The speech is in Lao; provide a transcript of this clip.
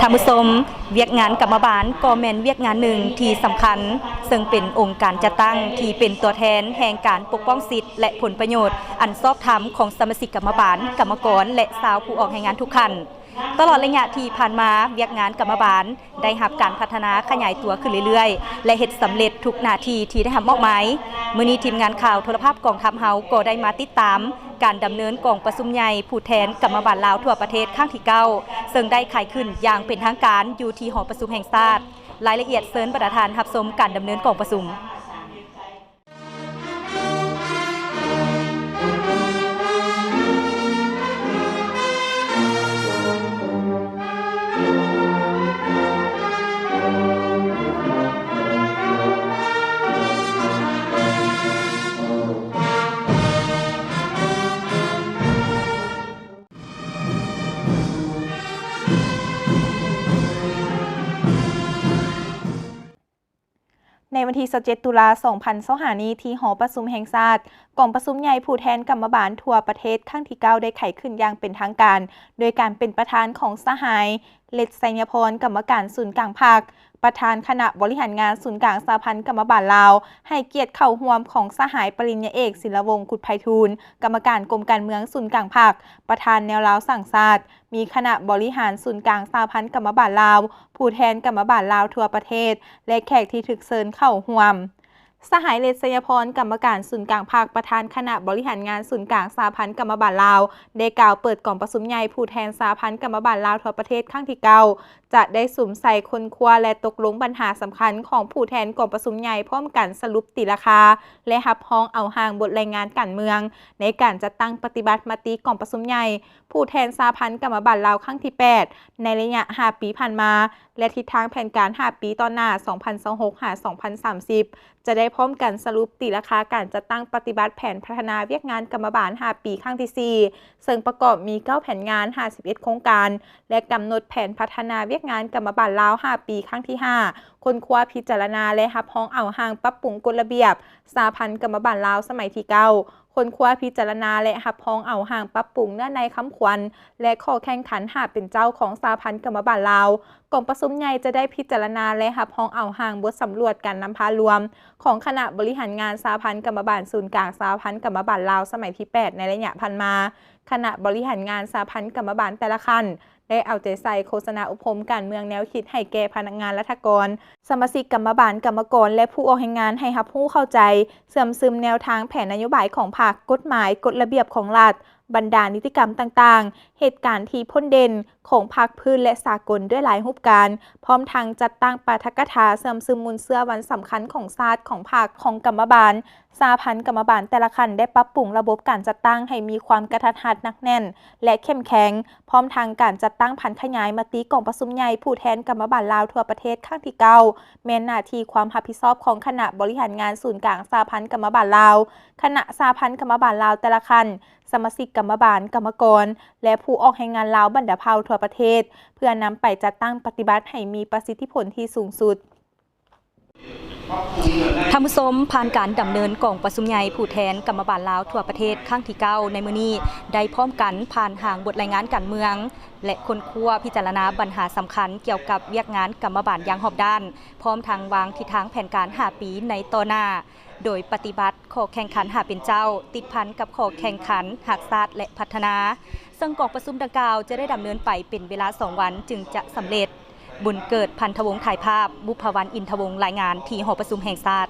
ທ່ານຜູ້ຊົມ, ວຽກງານກຳມະບານກໍແມ່ນວຽກງານໜຶ່ງທີ່ສຳຄັນ, ເຊິ່ງເປັນອົງການຈັດຕັ້ງທີ່ເປັນຕົວແທນແຫ່ງການປົກປ້ອງສິດ ແລະ ຜົນປະໂຫຍດອັນຊອບທຳຂອງສະມາຊິກກຳມະບານ, ກຳມະກອນ ແລະ ຊາວຜູ້ອອກແຮງງານທຸກທ່ານ. ຕະຫຼອດໄລຍະທີ່ຜ່ານມາ, ວຽກງານກຳມະບານໄດ້ຮັບການພັດທະນາຂະຫຍາຍຕົວຂຶ້ນເລື້ອຍໆ ແລະ ເຮັດສຳເລັດທຸກໜ້າທີ່ທີ່ໄດ້ຮັບມອບໝາຍ. ມື້ນີ້ທີມງານຂ່າວໂທລະພາບກອງທັບເຮົາກໍໄດ້ມາຕິດຕາມ ການດຳເນີນກອງປະຊຸມໃຫຍ່ຜູ້ແທນກຳມະບານລາວທົ່ວປະເທດຄັ້ງທີເກົ້າ ເຊິ່ງໄດ້ໄຂຂຶ້ນຢ່າງເປັນທາງການຢູ່ທີ່ຫໍປະຊຸມແຫ່ງຊາດ. ລາຍລະອຽດເຊີນບັນດາທ່ານຮັບຊົມການດຳເນີນກອງປະຊຸມ. ໃນວັນທີຊາວເຈັດ ຕຸລາ ສອງພັນຊາວຫ້ານີ້ ທີ່ຫໍປະຊຸມແຫ່ງຊາດ, ກອງປະຊຸມໃຫຍ່ຜູ້ແທນກຳມະບານທົ່ວປະເທດຄັ້ງທີເກົ້າ ໄດ້ໄຂຂຶ້ນຢ່າງເປັນທາງການ ໂດຍການເປັນປະທານຂອງສະຫາຍ ເລັດ ໄຊຍະພອນ ກຳມະການສູນກາງພັກ, ປະທານຄະນະບໍລິຫານງານສູນກາງສະຫະພັນກຳມະບານລາວ, ໃຫ້ກຽດເຂົ້າຮ່ວມຂອງສະຫາຍປະລິນຍາເອກ ສິນລະວົງ ຄຸດໄພທູນ ກຳມະການກົມການເມືອງສູນກາງພັກ, ປະທານແນວລາວສ້າງຊາດ, ມີຄະນະບໍລິຫານສູນກາງສະຫະພັນກຳມະບານລາວ, ຜູ້ແທນກຳມະບານລາວທົ່ວປະເທດ ແລະ ແຂກທີ່ຖືກເຊີນເຂົ້າຮ່ວມ. ສະຫາຍ ເລັດ ໄຊຍະພອນ ກຳມະການສູນກາງພັກ, ປະທານຄະນະບໍລິຫານງານສູນກາງສະຫະພັນກຳມະບານລາວ ໄດ້ກ່າວເປີດກອງປະຊຸມໃຫຍ່ຜູ້ແທນສະຫະພັນກຳມະບານລາວທົ່ວປະເທດຄັ້ງທີເກົ້າ ຈະໄດ້ສຸມໃສ່ຄົ້ນຄວ້າ ແລະ ຕົກລົງບັນຫາສຳຄັນຂອງຜູ້ແທນກອງປະຊຸມໃຫຍ່ ພ້ອມກັນສະຫຼຸບຕີລາຄາ ແລະ ຮັບຮອງເອົາຮ່າງບົດລາຍງານການເມືອງ ໃນການຈັດຕັ້ງປະຕິບັດມະຕິກອງປະຊຸມໃຫຍ່ ຜູ້ແທນສະຫະພັນກຳມະບານລາວຄັ້ງທີແປດ ໃນໄລຍະຫ້າປີຜ່ານມາ ແລະ ທິດທາງແຜນການຫ້າປີຕໍ່ໜ້າ ສອງພັນຊາວຫົກ ຫາ ສອງພັນສາມສິບ ຈະໄດ້ພ້ອມກັນສະຫຼຸບຕີລາຄາການຈັດຕັ້ງປະຕິບັດແຜນພັດທະນາວຽກງານກຳມະບານຫ້າປີຄັ້ງທີສີ່ ເຊິ່ງປະກອບມີເກົ້າແຜນງານ ຫ້າສິບເອັດໂຄງການ ແລະ ກຳນົດແຜນພັດທະນາວຽກງານກຳມະບານລາວຫ້າປີຄັ້ງທີຫ້າ ຄົ້ນຄວ້າ, ພິຈາລະນາ ແລະ ຮັບຮອງເອົາຮ່າງປັບປຸງກົດລະບຽບສະຫະພັນກຳມະບານລາວສະໄໝທີເກົ້າ ຄົ້ນຄວ້າ, ພິຈາລະນາ ແລະ ຮັບຮອງເອົາຮ່າງປັບປຸງເນື້ອໃນຄຳຂວັນ ແລະ ຂໍ້ແຂ່ງຂັນຫາກເປັນເຈົ້າຂອງສະຫະພັນກຳມະບານລາວ. ກອງປະຊຸມໃຫຍ່ຈະໄດ້ພິຈາລະນາ ແລະ ຮັບຮອງເອົາຮ່າງບົດສຳຫຼວດການນຳພາລວມຂອງຄະນະບໍລິຫານງານສະຫະພັນກຳມະບານສູນກາງສະຫະພັນກຳມະບານລາວສະໄໝທີແປດ ໃນໄລຍະຜ່ານມາ. ຄະນະບໍລິຫານງານສະຫະພັນກຳມະບານແຕ່ລະຂັ້ນ ໄດ້ເອົາໃຈໃສ່ໂຄສະນາອົບຮົມການເມືອງແນວຄິດໃຫ້ແກ່ພະນັກງານລັດຖະກອນ, ສະມາຊິກກຳມະບານ, ກຳມະກອນ ແລະ ຜູ້ອອກແຮງງານໃຫ້ຮັບຮູ້ເຂົ້າໃຈ, ເຊື່ອມຊຶມແນວທາງແຜນນະໂຍບາຍຂອງພັກ, ກົດໝາຍ, ກົດລະບຽບຂອງລັດ, ບັນດານິຕິກຳຕ່າງໆ, ເຫດການທີ່ພົ້ນເດັ່ນຂອງພາກພື້ນ ແລະ ສາກົນດ້ວຍຫຼາຍຮູບການ, ພ້ອມທັງຈັດຕັ້ງປາຖະກະຖາເຊື່ອມຊຶມມູນເຊື້ອວັນສຳຄັນຂອງຊາດ, ຂອງພັກ, ຂອງກຳມະບານ, ສະຫະພັນກຳມະບານແຕ່ລະຂັ້ນໄດ້ປັບປຸງລະບົບການຈັດຕັ້ງໃຫ້ມີຄວາມກະທັດຮັດໜັກແໜ້ນ ແລະ ເຂັ້ມແຂງ, ພ້ອມທັງການຈັດຕັ້ງຜັນຂະຫຍາຍມະຕິກອງປະຊຸມໃຫຍ່ຜູ້ແທນກຳມະບານລາວທົ່ວປະເທດຄັ້ງທີເກົ້າ ແມ່ນໜ້າທີ່ຄວາມຮັບຜິດຊອບຂອງຄະນະບໍລິຫານງານສູນກາງສະຫະພັນກຳມະບານລາວ, ຄະນະສະຫະພັນກຳມະບານລາວແຕ່ລະຂັ້ນ, ສະມາຊິກກຳມະບານ, ກຳມະກອນ ແລະ ຜູ້ອອກແຮງງານລາວບັນດາເຜົ່າທົ່ວປະເທດ ເພື່ອນຳໄປຈັດຕັ້ງປະຕິບັດໃຫ້ມີປະສິດທິຜົນທີ່ສູງສຸດ. ທ່ານຜູ້ຊົມ, ຜ່ານການດຳເນີນກອງປະຊຸມໃຫຍ່ຜູ້ແທນກຳມະບານລາວທົ່ວປະເທດຄັ້ງທີເກົ້າໃນມື້ນີ້ ໄດ້ພ້ອມກັນຜ່ານຮ່າງບົດລາຍງານການເມືອງ ແລະ ຄົ້ນຄວ້າພິຈາລະນາບັນຫາສຳຄັນກ່ຽວກັບວຽກງານກຳມະບານຢ່າງຮອບດ້ານ, ພ້ອມທັງວາງທິດທາງແຜນການຫ້າປີໃນຕໍ່ໜ້າ, ໂດຍປະຕິບັດ ຂໍ້ແຂ່ງຂັນຫາເປັນເຈົ້າ ຕິດພັນກັບຂໍ້ແຂ່ງຂັນຮັກຊາດ ແລະ ພັດທະນາ, ເຊິ່ງກອງປະຊຸມດັ່ງກ່າວຈະໄດ້ດຳເນີນໄປເປັນເວລາສອງວັນຈຶ່ງຈະສຳເລັດ. ບຸນເກີດ ພັນທະວົງ ຖ່າຍພາບ, ບຸບພະວັນ ອິນທະວົງ ລາຍງານ ທີ່ຫໍປະຊຸມແຫ່ງຊາດ.